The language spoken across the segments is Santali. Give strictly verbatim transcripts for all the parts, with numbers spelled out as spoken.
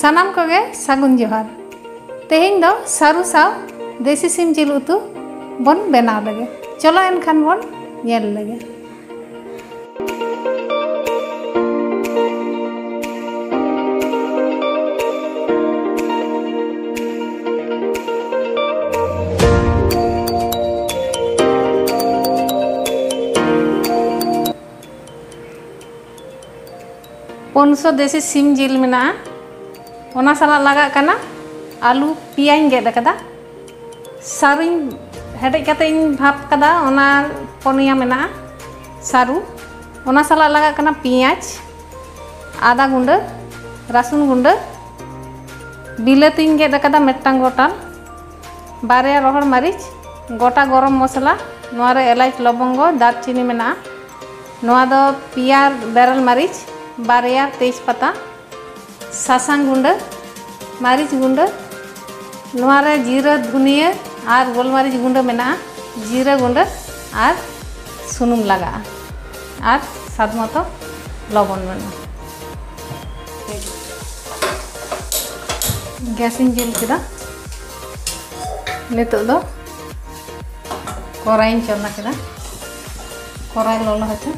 ᱥᱟᱱᱟᱢ ᱠᱚᱜᱮ ᱥᱟᱹᱜᱩᱱ ᱡᱚᱦᱟᱨ᱾ ᱛᱮᱦᱮᱧ ᱫᱚ ᱥᱟᱹᱨᱩ ᱥᱟᱶ ᱫᱮᱥᱤ ᱥᱤᱢ ᱡᱤᱞ ᱩᱛᱩ ᱵᱚᱱ ᱵᱮᱱᱟᱣ ᱞᱮᱜᱮ᱾ ᱪᱚᱞᱚ ᱮᱱᱠᱷᱟᱱ ᱵᱚᱱ ᱧᱮᱞ ᱞᱮᱜᱮ᱾ ᱯᱩᱱᱥᱚ ᱫᱮᱥᱤ ᱥᱤᱢ ᱡᱤᱞ ᱢᱮᱱᱟᱜᱼᱟ᱾ ᱚᱱᱟ ᱥᱟᱞᱟᱜ ᱞᱟᱜᱟᱜ ᱠᱟᱱᱟ ᱟᱹᱞᱩ, ᱯᱮᱸᱭᱟᱡᱽ ᱤᱧ ᱜᱮᱫ ᱟᱠᱟᱫᱟ, ᱥᱟᱹᱨᱩᱧ ᱦᱮᱰᱮᱡ ᱠᱟᱛᱮ ᱤᱧ ᱵᱷᱟᱯ ᱠᱟᱫᱟ, ᱚᱱᱟ ᱯᱩᱱᱭᱟ ᱢᱮᱱᱟᱜᱼᱟ ᱥᱟᱹᱨᱩ᱾ ᱚᱱᱟ ᱥᱟᱞᱟᱜ ᱞᱟᱜᱟᱜ ᱠᱟᱱᱟ ᱯᱮᱸᱭᱟᱡᱽ, ᱟᱫᱟ ᱜᱩᱸᱰᱟᱹ, ᱨᱟᱹᱥᱩᱱ ᱜᱩᱸᱰᱟᱹ, ᱵᱤᱞᱟᱹᱛᱤᱧ ᱜᱮᱫ ᱟᱠᱟᱫᱟ ᱢᱤᱫᱴᱟᱝ ᱜᱚᱴᱟᱞ, ᱵᱟᱨᱭᱟ ᱨᱚᱦᱚᱲ ᱢᱟᱹᱨᱤᱪ, ᱜᱚᱴᱟ ᱜᱚᱨᱚᱢ ᱢᱚᱥᱞᱟ, ᱱᱚᱣᱟ ᱨᱮ ᱮᱞᱟᱪ, ᱞᱚᱵᱚᱝᱜᱚ, ᱫᱟᱨᱪᱤᱱᱤ ᱢᱮᱱᱟᱜᱼᱟ᱾ ᱱᱚᱣᱟ ᱫᱚ ᱯᱮᱭᱟ ᱵᱮᱨᱮᱞ ᱢᱟᱹᱨᱤᱪ, ᱵᱟᱨᱭᱟ ᱛᱮᱡᱽ ᱯᱟᱛᱟ, ᱥᱟᱥᱟᱝ ᱜᱩᱸᱰᱟᱹ, ᱢᱟᱹᱨᱤᱪ ᱜᱩᱸᱰᱟᱹ, ᱱᱚᱣᱟ ᱨᱮ ᱡᱤᱨᱟᱹ, ᱫᱷᱩᱱᱤᱭᱟᱹ ᱟᱨ ᱜᱳᱞᱢᱟᱹᱨᱤᱪ ᱜᱩᱸᱰᱟᱹ ᱢᱮᱱᱟᱜᱼᱟ, ᱡᱤᱨᱟᱹ ᱜᱩᱸᱰᱟᱹ ᱟᱨ ᱥᱩᱱᱩᱢ ᱞᱟᱜᱟᱜᱼᱟ ᱟᱨ ᱥᱟᱫ ᱢᱚᱛᱚ ᱞᱚᱵᱚᱱ ᱢᱮᱱᱟᱜᱼᱟ᱾ ᱜᱮᱥ ᱤᱧ ᱡᱩᱞ ᱠᱮᱫᱟ᱾ ᱱᱤᱛᱚᱜ ᱫᱚ ᱠᱚᱨᱟᱭᱤᱧ ᱪᱚᱸᱫᱟ ᱠᱮᱫᱟ᱾ ᱠᱚᱨᱟᱭ ᱞᱚᱞᱚ ᱦᱚᱪᱚ᱾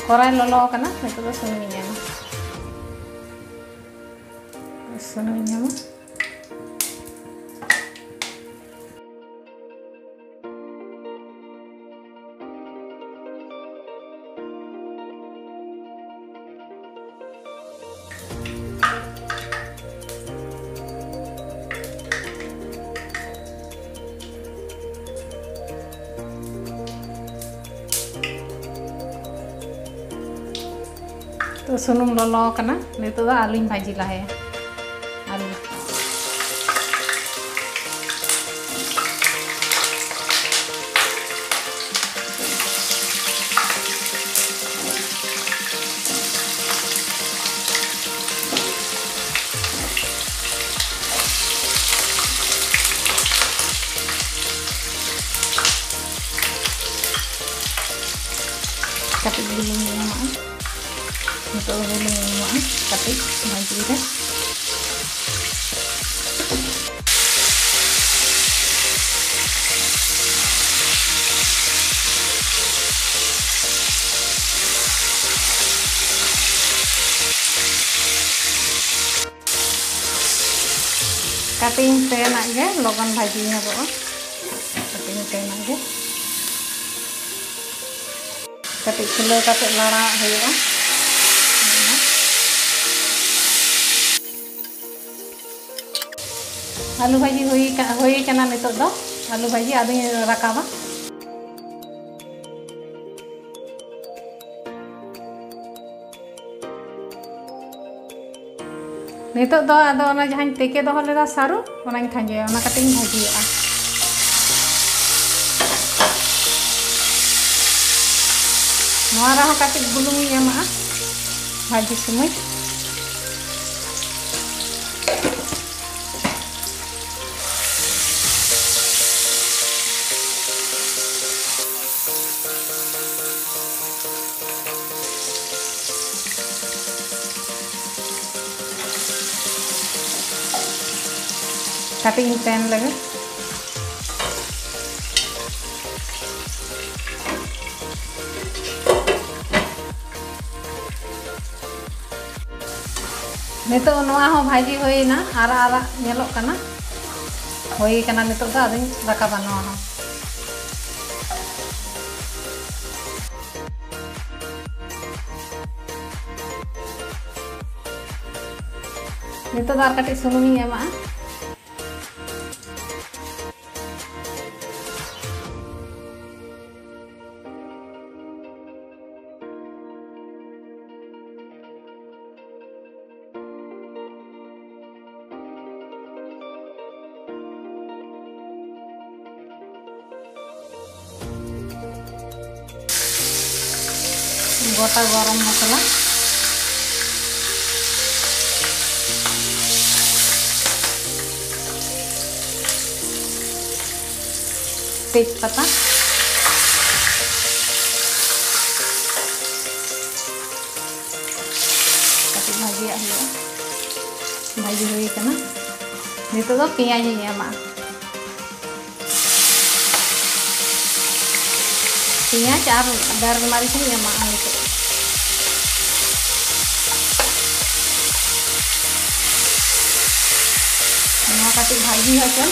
ᱠᱚᱨᱟᱭ ᱞᱚᱞᱚ ᱟᱠᱟᱱᱟ, ᱱᱤᱛᱚᱜ ᱫᱚ ᱥᱩᱱᱩᱢᱤᱧ ᱮᱢᱟ᱾ ᱥᱩᱱᱩᱢᱤᱧ ᱮᱢᱟ᱾ ᱛᱚ ᱥᱩᱱᱩᱢ ᱞᱚᱞᱚ ᱟᱠᱟᱱᱟ, ᱱᱤᱛᱚᱜ ᱫᱚ ᱟᱹᱞᱩᱧ ᱵᱷᱟᱹᱡᱤ ᱞᱟᱦᱟᱭᱟ᱾ ᱟᱹᱞᱩ᱾ ᱠᱟᱹᱴᱤᱡ ᱵᱩᱞᱩᱝ ᱤᱧ ᱮᱢᱟᱜᱼᱟ᱾ ᱱᱤᱛᱚᱜ ᱫᱚ ᱵᱩᱞᱩᱝ ᱤᱧ ᱮᱢᱟᱜᱼᱟ ᱠᱟᱹᱴᱤᱡ ᱵᱷᱟᱹᱡᱤ ᱨᱮ᱾ ᱠᱟᱹᱴᱤᱡ ᱤᱧ ᱛᱮᱱᱟᱜ ᱜᱮ, ᱞᱚᱜᱚᱱ ᱵᱷᱟᱹᱡᱤ ᱧᱚᱜᱚᱜᱼᱟ᱾ ᱠᱟᱹᱴᱤᱡ ᱤᱧ ᱛᱮᱱᱟᱜ ᱜᱮ᱾ ᱠᱟᱹᱴᱤᱡ ᱠᱷᱩᱞᱟᱹᱣ ᱠᱟᱛᱮ ᱞᱟᱲᱟᱣᱟᱜ ᱦᱩᱭᱩᱜᱼᱟ᱾ ᱟᱹᱞᱩ ᱵᱷᱟᱹᱡᱤ ᱦᱩᱭ ᱠᱟ-, ᱦᱩᱭ ᱠᱟᱱᱟ ᱱᱤᱛᱚᱜ ᱫᱚ᱾ ᱟᱹᱞᱩ ᱵᱷᱟᱹᱡᱤ ᱟᱫᱚᱧ ᱨᱟᱠᱟᱵᱟ᱾ ᱱᱤᱛᱚᱜ ᱫᱚ ᱟᱫᱚ ᱚᱱᱟ ᱡᱟᱦᱟᱸᱧ ᱛᱮᱠᱮ ᱫᱚᱦᱚ ᱞᱮᱫᱟ ᱥᱟᱹᱨᱩ, ᱚᱱᱟᱧ ᱠᱷᱟᱸᱡᱚᱭᱟ, ᱚᱱᱟ ᱠᱟᱹᱴᱤᱡ ᱤᱧ ᱵᱷᱟᱹᱡᱤᱭᱟᱜᱼᱟ᱾ ᱱᱚᱣᱟ ᱨᱮᱦᱚᱸ ᱠᱟᱹᱴᱤᱡ ᱵᱩᱞᱩᱝ ᱤᱧ ᱮᱢᱟᱜᱼᱟ ᱵᱷᱟᱹᱡᱤ ᱥᱚᱢᱚᱭ᱾ ᱠᱟᱹᱴᱤᱡ ᱤᱧ ᱛᱮᱱ ᱞᱮᱜᱮ᱾ ᱱᱤᱛᱚᱜ ᱱᱚᱣᱟ ᱦᱚᱸ ᱵᱷᱟᱹᱡᱤ ᱦᱩᱭᱱᱟ, ᱟᱨᱟᱜ ᱟᱨᱟᱜ ᱧᱮᱞᱚᱜ ᱠᱟᱱᱟ᱾ ᱦᱩᱭ ᱠᱟᱱᱟ, ᱱᱤᱛᱚᱜ ᱫᱚ ᱟᱫᱚᱧ ᱨᱟᱠᱟᱵᱟ ᱱᱚᱣᱟ ᱦᱚᱸ᱾ ᱱᱤᱛᱚᱜ ᱫᱚ ᱟᱨ ᱠᱟᱹᱴᱤᱡ ᱥᱩᱱᱩᱢᱤᱧ ᱮᱢᱟᱜᱼᱟ᱾ ᱜᱚᱴᱟ ᱜᱚᱨᱚᱢ ᱢᱚᱥᱞᱟ, ᱛᱮᱡᱽ ᱯᱟᱛᱟ᱾ ᱠᱟᱹᱴᱤᱡ ᱵᱷᱟᱹᱡᱤᱭᱟᱜ ᱦᱩᱭᱩᱜᱼᱟ᱾ ᱵᱷᱟᱹᱡᱤ ᱦᱩᱭ ᱠᱟᱱᱟ᱾ ᱱᱤᱛᱚᱜ ᱫᱚ ᱯᱮᱸᱭᱟᱡᱽ ᱤᱧ ᱮᱢᱟ᱾ ᱯᱮᱸᱭᱟᱡᱽ ᱟᱨ ᱵᱮᱨᱮᱞ ᱢᱟᱹᱨᱤᱪ ᱤᱧ ᱮᱢᱟ ᱱᱤᱛᱚᱜ᱾ ᱱᱚᱣᱟ ᱠᱟᱹᱴᱤᱡ ᱵᱷᱟᱹᱡᱤ ᱦᱚᱪᱚᱱ᱾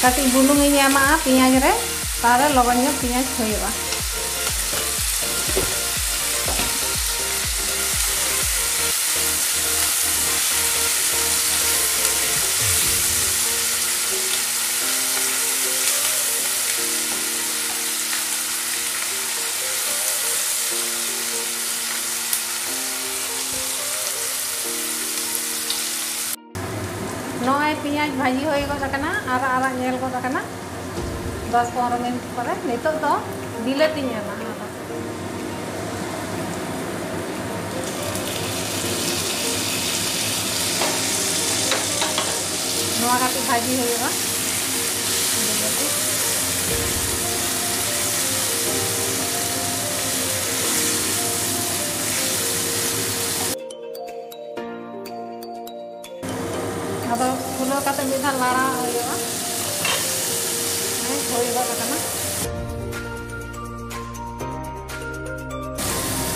ᱠᱟᱹᱴᱤᱡ ᱵᱩᱞᱩᱝ ᱤᱧ ᱮᱢᱟᱜᱼᱟ ᱯᱮᱸᱭᱟᱡᱽ ᱨᱮ, ᱛᱟᱦᱞᱮ ᱞᱚᱜᱚᱱ ᱧᱚᱜ ᱯᱮᱸᱭᱟᱡᱽ ᱦᱩᱭᱩᱜᱼᱟ᱾ ᱱᱚᱜᱼᱚᱭ ᱯᱮᱸᱭᱟᱡᱽ ᱵᱷᱟᱹᱡᱤ ᱦᱩᱭ ᱜᱚᱫ ᱟᱠᱟᱱᱟ, ᱟᱨᱟᱜ ᱟᱨᱟᱜ ᱧᱮᱞ ᱜᱚᱫ ᱟᱠᱟᱱᱟ᱾ ᱫᱚᱥ ᱯᱚᱱᱨᱚ ᱢᱤᱱᱤᱴ ᱯᱚᱨᱮ ᱱᱤᱛᱚᱜ ᱫᱚ ᱵᱤᱞᱟᱹᱛᱤᱧ ᱮᱢᱟ᱾ ᱱᱚᱣᱟ ᱠᱟᱹᱴᱤᱡ ᱵᱷᱟᱹᱡᱤ ᱦᱩᱭᱩᱜᱼᱟ᱾ ᱵᱤᱞᱟᱹᱛᱤ᱾ ᱟᱫᱚ ᱠᱷᱩᱞᱟᱹᱣ ᱠᱟᱛᱮ ᱢᱤᱫ ᱫᱷᱟᱣ ᱞᱟᱲᱟ ᱦᱩᱭᱩᱜᱼᱟ᱾ ᱦᱮᱸ, ᱦᱩᱭ ᱜᱚᱫ ᱟᱠᱟᱱᱟ᱾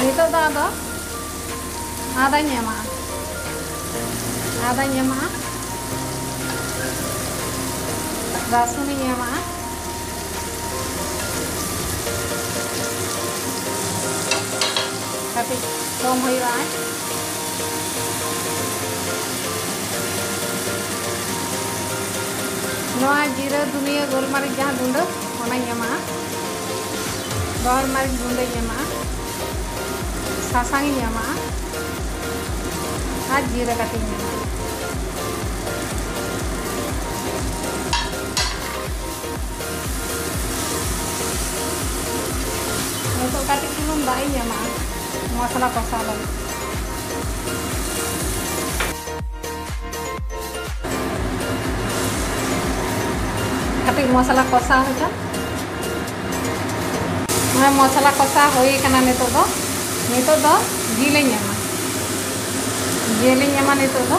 ᱱᱤᱛᱚᱜ ᱫᱚ ᱟᱫᱚ ᱟᱫᱟᱧ ᱮᱢᱟᱜᱼᱟ, ᱟᱫᱟᱧ ᱮᱢᱟᱜᱼᱟ, ᱨᱟᱹᱥᱩᱱᱤᱧ ᱮᱢᱟᱜᱼᱟ, ᱠᱟᱹᱴᱤᱡ ᱠᱚᱢ ᱦᱩᱭᱩᱜᱼᱟ᱾ ᱱᱚᱣᱟ ᱡᱤᱨᱟᱹ, ᱫᱷᱩᱱᱤᱭᱟᱹ, ᱜᱳᱞᱢᱟᱹᱨᱤᱪ ᱡᱟᱦᱟᱸ ᱜᱩᱸᱰᱟᱹ, ᱚᱱᱟᱧ ᱮᱢᱟᱜᱼᱟ᱾ ᱨᱚᱦᱚᱲ ᱢᱟᱹᱨᱤᱪ ᱜᱩᱸᱰᱟᱹᱧ ᱮᱢᱟᱜᱼᱟ, ᱥᱟᱥᱟᱝ ᱤᱧ ᱮᱢᱟᱜᱼᱟ ᱟᱨ ᱡᱤᱨᱟᱹ ᱠᱟᱹᱴᱤᱡ ᱤᱧ ᱮᱢᱟᱜᱼᱟ᱾ ᱫᱟᱜ ᱤᱧ ᱮᱢᱟᱜᱼᱟ ᱢᱚᱥᱞᱟ ᱠᱚᱥᱟᱣ ᱞᱟᱹᱜᱤᱫ᱾ ᱠᱟᱹᱴᱤᱡ ᱢᱚᱥᱞᱟ ᱠᱚᱥᱟᱣ ᱦᱚᱪᱚ᱾ ᱱᱚᱜᱼᱚᱭ ᱢᱚᱥᱞᱟ ᱠᱚᱥᱟᱣ ᱦᱩᱭ ᱠᱟᱱᱟ᱾ ᱱᱤᱛᱚᱜ ᱫᱚ, ᱱᱤᱛᱚᱜ ᱫᱚ ᱡᱤᱞᱤᱧ ᱮᱢᱟ, ᱡᱤᱞᱤᱧ ᱮᱢᱟ ᱱᱤᱛᱚᱜ ᱫᱚ᱾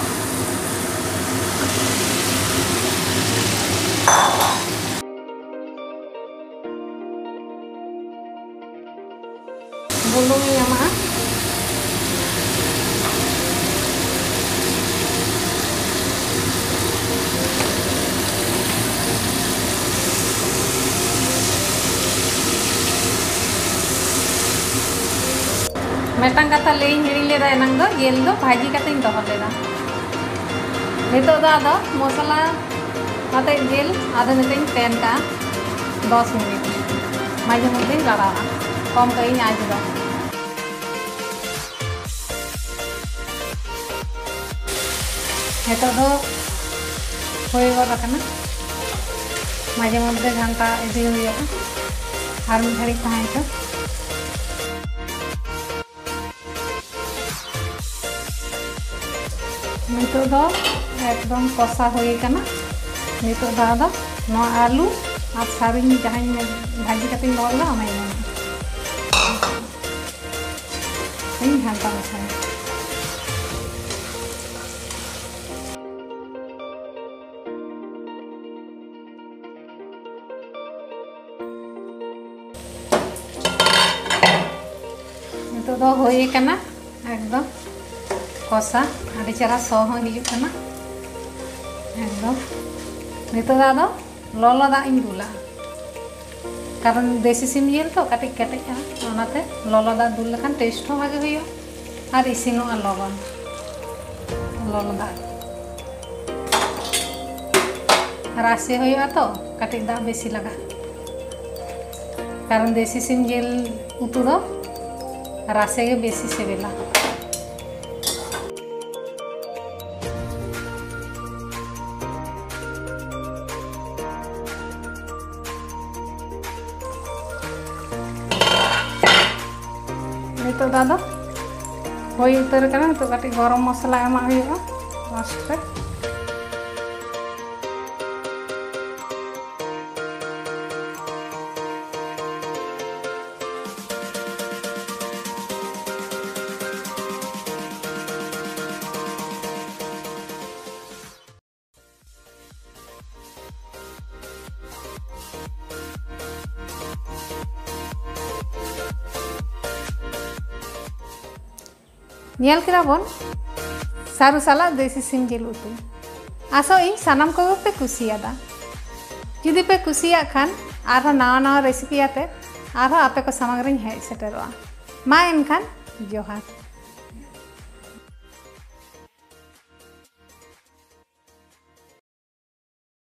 ᱵᱩᱞᱩᱝ ᱤᱧ ᱮᱢᱟᱜᱼᱟ᱾ ᱢᱤᱫᱴᱟᱝ ᱠᱟᱛᱷᱟ ᱞᱟᱹᱭᱤᱧ ᱦᱤᱲᱤᱧ ᱞᱮᱫᱟ, ᱮᱱᱟᱝ ᱫᱚ ᱡᱤᱞ ᱫᱚ ᱵᱷᱟᱹᱡᱤ ᱠᱟᱛᱮᱧ ᱫᱚᱦᱚ ᱞᱮᱫᱟ᱾ ᱱᱤᱛᱚᱜ ᱫᱚ ᱟᱫᱚ ᱢᱚᱥᱞᱟ ᱟᱛᱮᱫ ᱡᱤᱞ ᱟᱫᱚ ᱱᱤᱛᱚᱜ ᱤᱧ ᱛᱮᱱ ᱠᱟᱜᱼᱟ ᱫᱚᱥ ᱢᱤᱱᱤᱴ᱾ ᱢᱟᱡᱷᱮ ᱢᱚᱫᱽᱫᱷᱮᱧ ᱞᱟᱲᱟᱣᱟ, ᱠᱚᱢ ᱠᱟᱜ ᱤᱧ ᱟᱸᱪ ᱫᱚ᱾ ᱱᱤᱛᱚᱜ ᱫᱚ ᱦᱩᱭ ᱜᱚᱫ ᱟᱠᱟᱱᱟ᱾ ᱢᱟᱡᱷᱮ ᱢᱚᱫᱽᱫᱷᱮ ᱜᱷᱟᱱᱴᱟ ᱤᱫᱤ ᱦᱩᱭᱩᱜᱼᱟ, ᱟᱨ ᱢᱤᱫ ᱜᱷᱟᱹᱲᱤᱡ ᱛᱟᱦᱮᱸ ᱦᱚᱪᱚ᱾ ᱱᱤᱛᱚᱜ ᱫᱚ ᱮᱠᱫᱚᱢ ᱠᱚᱥᱟ ᱦᱩᱭ ᱟᱠᱟᱱᱟ᱾ ᱱᱤᱛᱚᱜ ᱫᱚ ᱟᱫᱚ ᱱᱚᱣᱟ ᱟᱹᱞᱩ ᱟᱨ ᱥᱟᱹᱨᱩᱧ ᱡᱟᱦᱟᱸᱧ ᱵᱷᱟᱹᱡᱤ ᱠᱟᱛᱮᱧ ᱫᱚᱦᱚ ᱞᱮᱫᱟ, ᱚᱱᱟᱧ ᱮᱢᱟ᱾ ᱤᱧ ᱜᱷᱟᱱᱴᱟ ᱢᱮᱥᱟᱭᱟ᱾ ᱱᱤᱛᱚᱜ ᱫᱚ ᱦᱩᱭ ᱟᱠᱟᱱᱟ ᱮᱠᱫᱚᱢ ᱠᱚᱥᱟ, ᱟᱹᱰᱤ ᱪᱮᱦᱨᱟ ᱥᱚ ᱦᱚᱸ ᱦᱤᱡᱩᱜ ᱠᱟᱱᱟ ᱮᱠᱫᱚᱢ᱾ ᱱᱤᱛᱚᱜ ᱫᱚ ᱟᱫᱚ ᱞᱚᱞᱚ ᱫᱟᱜ ᱤᱧ ᱫᱩᱞᱟ, ᱠᱟᱨᱚᱱ ᱫᱮᱥᱤ ᱥᱤᱢ ᱡᱤᱞ ᱛᱚ ᱠᱟᱹᱴᱤᱡ ᱠᱮᱴᱮᱡᱼᱟ, ᱚᱱᱟᱛᱮ ᱞᱚᱞᱚ ᱫᱟᱜ ᱫᱩᱞ ᱞᱮᱠᱷᱟᱱ ᱴᱮᱥᱴ ᱦᱚᱸ ᱵᱷᱟᱜᱮ ᱦᱩᱭᱩᱜᱼᱟ ᱟᱨ ᱤᱥᱤᱱᱚᱜᱼᱟ ᱞᱚᱜᱚᱱ᱾ ᱞᱚᱞᱚ ᱫᱟᱜ ᱨᱟᱥᱮ ᱦᱩᱭᱩᱜᱼᱟ ᱛᱚ, ᱠᱟᱹᱴᱤᱡ ᱫᱟᱜ ᱵᱮᱥᱤ ᱞᱟᱜᱟᱜᱼᱟ, ᱠᱟᱨᱚᱱ ᱫᱮᱥᱤ ᱥᱤᱢ ᱡᱤᱞ ᱩᱛᱩ ᱫᱚ ᱨᱟᱥᱮ ᱜᱮ ᱵᱮᱥᱤ ᱥᱤᱵᱤᱞᱟ᱾ ᱟᱫᱟ ᱫᱚ ᱦᱩᱭ ᱩᱛᱟᱹᱨ ᱟᱠᱟᱱᱟ᱾ ᱱᱤᱛᱚᱜ ᱠᱟᱹᱴᱤᱡ ᱜᱚᱨᱚᱢ ᱢᱚᱥᱞᱟ ᱮᱢᱟᱜ ᱦᱩᱭᱩᱜᱼᱟ ᱞᱟᱥᱴ ᱨᱮ᱾ ᱧᱮᱞ ᱠᱮᱫᱟ ᱵᱚᱱ ᱥᱟᱹᱨᱩ ᱥᱟᱞᱟᱜ ᱫᱮᱥᱤ ᱥᱤᱢ ᱡᱤᱞ ᱩᱛᱩ᱾ ᱟᱥᱚᱜ ᱤᱧ ᱥᱟᱱᱟᱢ ᱠᱚᱜᱮ ᱯᱮ ᱠᱩᱥᱤᱭᱟᱫᱟ᱾ ᱡᱩᱫᱤ ᱯᱮ ᱠᱩᱥᱤᱭᱟᱜ ᱠᱷᱟᱱ ᱟᱨᱦᱚᱸ ᱱᱟᱣᱟ ᱱᱟᱣᱟ ᱨᱮᱥᱤᱯᱤ ᱟᱛᱮ ᱟᱨᱦᱚᱸ ᱟᱯᱮ ᱠᱚ ᱥᱟᱢᱟᱝ ᱨᱤᱧ ᱦᱮᱡ ᱥᱮᱴᱮᱨᱚᱜᱼᱟ᱾ ᱢᱟ ᱮᱱᱠᱷᱟᱱ ᱡᱚᱦᱟᱨ᱾